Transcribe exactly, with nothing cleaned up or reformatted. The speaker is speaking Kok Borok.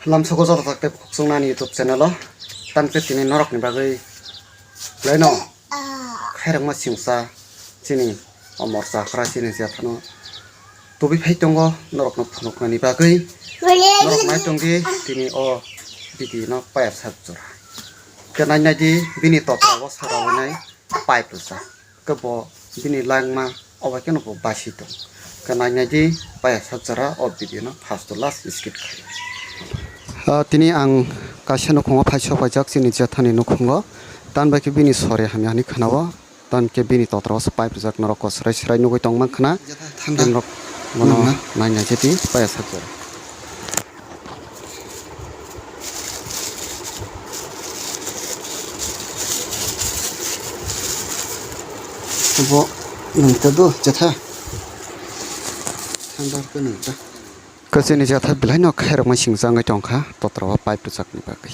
Lamsogo joto tak tei khokchung nani YouTube channel o. Tamkhe tini norokni bagwi laino khairokma singsa chini omor chakra chini jephano tubui phai tongo norokno phunuknani bagwi. Norok nai tongdi tini o video no payar sak jora. Khe nai naidi bini totra o sara winai pipe rwsa. Khe bo bini langma obo kheno bo basi tong. Khe nai naidi payar sak jora o video no first to last skip khai. Ah, tini ang kaisa nukhungo phai sok paijak chini jethani nukhungo. Tan bai khe bini sori hamya hinwi khwnao. Tan khe bini totra o se pipe rijak norok ko srai srai nugui tong mankha na. Thanda. Norok bono nang na? Nai nai khe twi paya sak jora. Bo nwng ta do, jatha. Thanda khe nwng ta. Kwchwini jatha belai no khairokma singsa wngwi tongkha totra o pipe rwjakni bagwi.